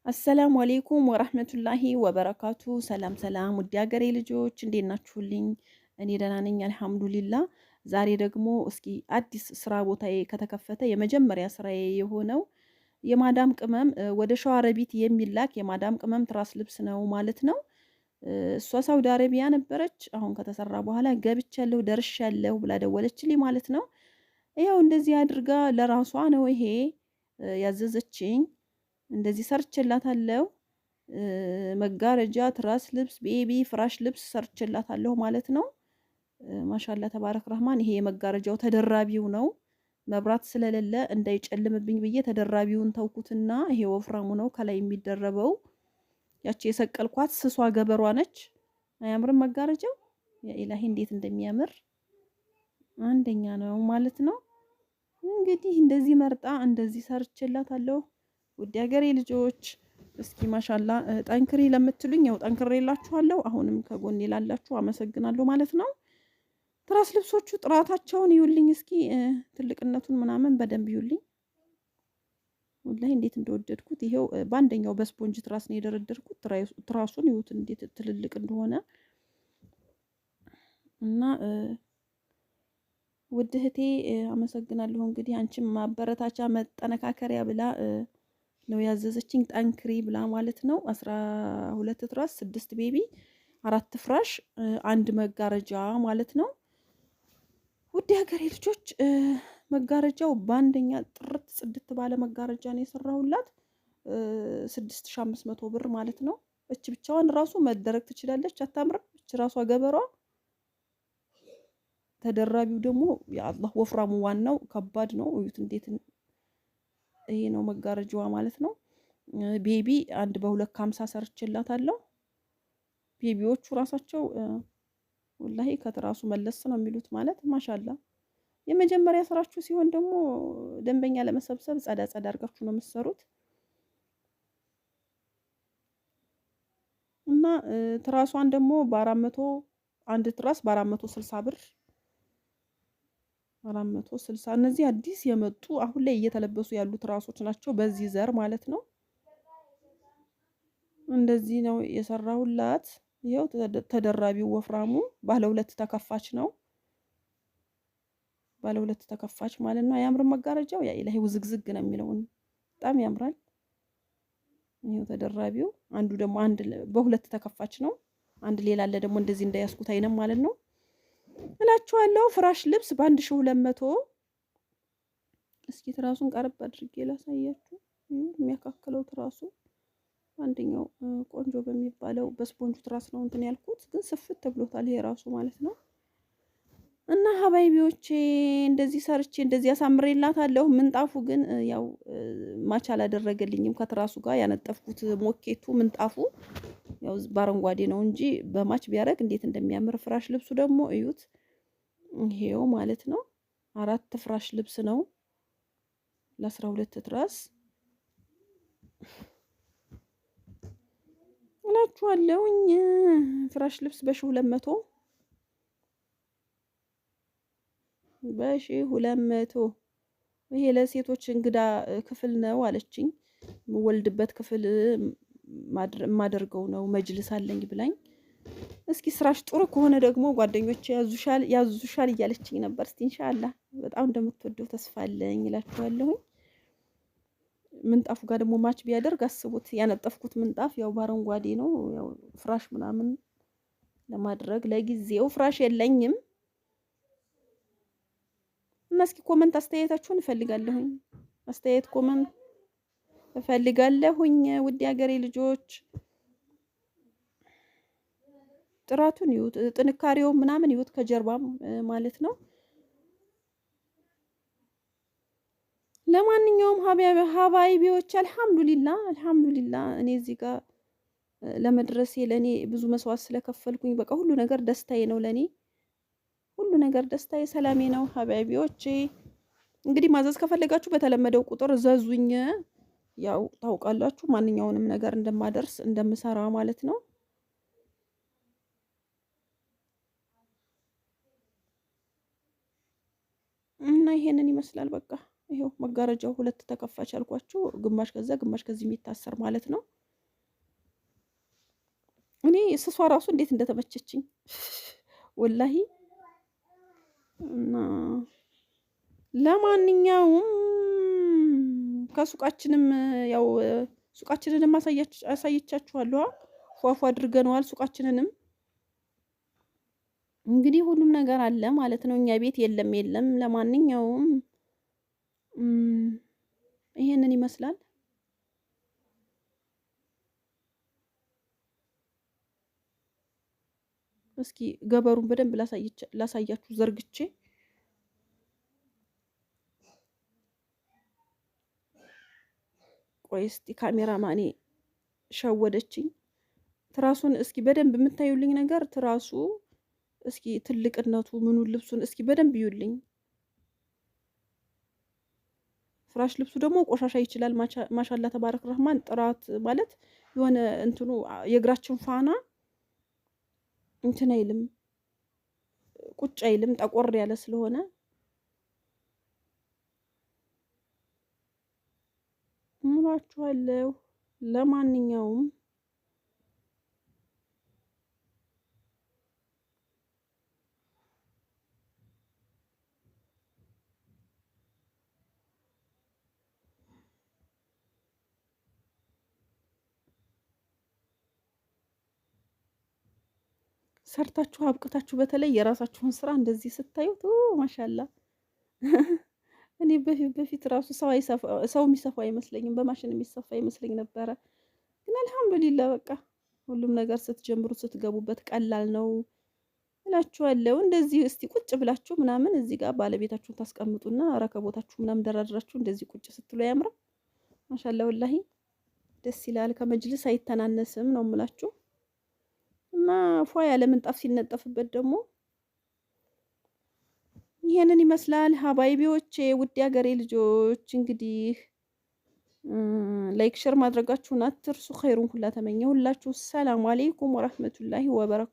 السلام عليكم ورحمة الله وبركاته። ሰላም ሰላም፣ ውድ ሀገሬ ልጆች እንዴት ናችሁልኝ? እኔ ደህና ነኝ الحمد لله። ዛሬ ደግሞ እስኪ አዲስ ስራ ቦታዬ ከተከፈተ የመጀመሪያ ስራዬ የሆነው የማዳም ቅመም ወደ ሸዋረቢት የሚላክ የማዳም ቅመም ትራስ ልብስ ነው ማለት ነው። እሷ ሳውዲ አረቢያ ነበረች። አሁን ከተሰራ በኋላ ገብቻለሁ ደርሻለሁ ብላ ደወለችልኝ ማለት ነው። ያው እንደዚህ አድርጋ ለራሷ ነው ይሄ ያዘዘችኝ። እንደዚህ ሰርቼላታለሁ። መጋረጃ፣ ትራስ ልብስ፣ baby ፍራሽ ልብስ ሰርቼላታለሁ ማለት ነው። ما شاء الله تبارك الرحمن። ይሄ የመጋረጃው ተደራቢው ነው። መብራት ስለሌለ እንዳይጨልምብኝ ብዬ ተደራቢውን ተውኩትና ይሄ ወፍራሙ ነው ከላይ የሚደረበው። ያቺ የሰቀልኳት ስሷ ገበሯ ነች። አያምርም መጋረጃው? يا إلهي እንዴት እንደሚያምር አንደኛ ነው ማለት ነው። እንግዲህ እንደዚህ መርጣ እንደዚህ ሰርቼላታለሁ። ውድ ሀገሬ ልጆች እስኪ ما شاء الله ጠንክሪ ለምትሉኝ ያው ጠንክሬላችኋለሁ። አሁንም ከጎኔ ላላችሁ አመሰግናለሁ ማለት ነው። ትራስ ልብሶቹ ጥራታቸውን ይዩልኝ እስኪ ትልቅነቱን ምናምን በደንብ ይዩልኝ። والله እንዴት እንደወደድኩት ይሄው በአንደኛው በስፖንጅ ትራስ ነው የደረደርኩት። ትራሱን ይዩት እንዴት ትልልቅ እንደሆነ እና ውድ እህቴ አመሰግናለሁ። እንግዲህ አንቺም ማበረታቻ መጠነካከሪያ ብላ ነው ያዘዘችኝ፣ ጠንክሪ ብላ ማለት ነው። 12 ትራስ፣ 6 baby፣ 4 ፍራሽ፣ አንድ መጋረጃ ማለት ነው። ውድ ሀገሬ ልጆች መጋረጃው በአንደኛ ጥርት ጽድት ባለ መጋረጃ ነው የሰራሁላት 6500 ብር ማለት ነው። እች ብቻዋን ራሱ መደረግ ትችላለች። አታምርም? እች ራሷ ገበሯ ተደራቢው ደግሞ የአላህ ወፍራሙ ዋናው ከባድ ነው። እዩት እንዴት ይሄ ነው መጋረጃዋ ማለት ነው። baby አንድ በሁለት ከሀምሳ ሰርቼላታለሁ። baby ዎቹ ራሳቸው والله ከትራሱ መለስ ነው የሚሉት ማለት ما شاء الله። የመጀመሪያ ስራችሁ ሲሆን ደግሞ ደንበኛ ለመሰብሰብ ጸዳ ጸዳ አድርጋችሁ ነው የምትሰሩት እና ትራሷን ደግሞ በ400 አንድ ትራስ በ460 ብር 460። እነዚህ አዲስ የመጡ አሁን ላይ እየተለበሱ ያሉ ትራሶች ናቸው፣ በዚህ ዘር ማለት ነው። እንደዚህ ነው የሰራሁላት። ይኸው ተደራቢው ወፍራሙ ባለ ሁለት ተከፋች ነው፣ ባለ ሁለት ተከፋች ማለት ነው። አያምርም መጋረጃው? ያ ኢላሂ ውዝግዝግ ነው የሚለው በጣም ያምራል። ይኸው ተደራቢው አንዱ ደግሞ አንድ በሁለት ተከፋች ነው። አንድ ሌላ አለ ደግሞ እንደዚህ እንዳያስኩት አይነት ማለት ነው እላችኋለሁ። ፍራሽ ልብስ በ1200። እስኪ ትራሱን ቀረብ አድርጌ ላሳያችሁ። የሚያካክለው ትራሱ አንደኛው ቆንጆ በሚባለው በስፖንጁ ትራስ ነው እንትን ያልኩት፣ ግን ስፍት ተብሎታል ይሄ ራሱ ማለት ነው። እና حبايبي ዎቼ እንደዚህ ሰርቼ እንደዚህ አሳምሬላታለሁ። ምንጣፉ ግን ያው match አላደረገልኝም ከትራሱ ጋር ያነጠፍኩት ሞኬቱ ምንጣፉ ያው በአረንጓዴ ነው እንጂ በ match ቢያደርግ እንዴት እንደሚያምር። ፍራሽ ልብሱ ደግሞ እዩት፣ ይሄው ማለት ነው። አራት ፍራሽ ልብስ ነው ለ12 ትራስ እላችኋለሁኝ። ፍራሽ ልብስ በ1200 በ1200። ይሄ ለሴቶች እንግዳ ክፍል ነው አለችኝ። የምወልድበት ክፍል የማደርገው ነው መጅልስ አለኝ ብላኝ። እስኪ ስራሽ ጥሩ ከሆነ ደግሞ ጓደኞች ያዙሻል ያዙሻል እያለችኝ ነበር። እስቲ ኢንሻአላህ በጣም እንደምትወደው ተስፋ አለኝ እላችኋለሁኝ። ምንጣፉ ጋር ደግሞ match ቢያደርግ አስቡት። ያነጠፍኩት ምንጣፍ ያው በአረንጓዴ ነው። ያው ፍራሽ ምናምን ለማድረግ ለጊዜው ፍራሽ የለኝም እና እስኪ comment አስተያየታችሁን እፈልጋለሁኝ። አስተያየት comment እፈልጋለሁኝ። ውድ የሀገሬ ልጆች ጥራቱን ይዩት፣ ጥንካሬው ምናምን ይዩት፣ ከጀርባም ማለት ነው። ለማንኛውም حبايبي ዎች الحمد لله الحمد لله። እኔ እዚህ ጋር ለመድረሴ ለእኔ ብዙ መስዋዕት ስለከፈልኩኝ በቃ ሁሉ ነገር ደስታዬ ነው። ለእኔ ሁሉ ነገር ደስታዬ፣ ሰላሜ ነው። حبايبي ዎቼ እንግዲህ ማዘዝ ከፈለጋችሁ በተለመደው ቁጥር እዘዙኝ። ያው ታውቃላችሁ ማንኛውንም ነገር እንደማደርስ እንደምሰራ ማለት ነው። እና ይሄ ይሄንን ይመስላል። በቃ ይሄው መጋረጃው ሁለት ተከፋች አልኳችሁ። ግማሽ ከዛ ግማሽ ከዚህ የሚታሰር ማለት ነው። እኔ ስሷ ራሱ እንዴት እንደተመቸችኝ ወላሂ። እና ለማንኛውም ከሱቃችንም ያው ሱቃችንንም አሳይቻችኋለሁ። ፏፏ አድርገነዋል ሱቃችንንም። እንግዲህ ሁሉም ነገር አለ ማለት ነው። እኛ ቤት የለም የለም። ለማንኛውም ይሄንን ይመስላል። እስኪ ገበሩን በደንብ ላሳያችሁ ዘርግቼ። ቆይ እስቲ ካሜራማኔ ሸወደችኝ። ትራሱን እስኪ በደንብ የምታዩልኝ ነገር ትራሱ እስኪ ትልቅነቱ ምኑን ልብሱን እስኪ በደንብ ይዩልኝ። ፍራሽ ልብሱ ደግሞ ቆሻሻ ይችላል። ማሻላ ተባረክ ረህማን። ጥራት ማለት የሆነ እንትኑ የእግራችን ፋና እንትን አይልም፣ ቁጭ አይልም፣ ጠቆር ያለ ስለሆነ እምላችኋለሁ። ለማንኛውም ሰርታችሁ አብቅታችሁ በተለይ የራሳችሁን ስራ እንደዚህ ስታዩት ማሻላ። እኔ በፊት በፊት ራሱ ሰው የሚሰፋ አይመስለኝም፣ በማሽን የሚሰፋ አይመስለኝ ነበረ። ግን አልሐምዱሊላ በቃ ሁሉም ነገር ስትጀምሩት ስትገቡበት ቀላል ነው እላችኋለሁ። እንደዚህ እስቲ ቁጭ ብላችሁ ምናምን እዚህ ጋር ባለቤታችሁን ታስቀምጡና ረከቦታችሁ ምናምን ደራድራችሁ እንደዚህ ቁጭ ስትሉ አያምርም? ማሻላ ወላሂ ደስ ይላል። ከመጅልስ አይተናነስም ነው የምላችሁ። እና ፏ ያለ ምንጣፍ ሲነጠፍበት ደግሞ ይሄንን ይመስላል። ሀባይቢዎቼ ውድ ሀገሬ ልጆች እንግዲህ like share ማድረጋችሁን አትርሱ። ኸይሩን ሁላ ተመኘሁላችሁ። ሰላም አለይኩም ወራህመቱላሂ ወበረካቱ።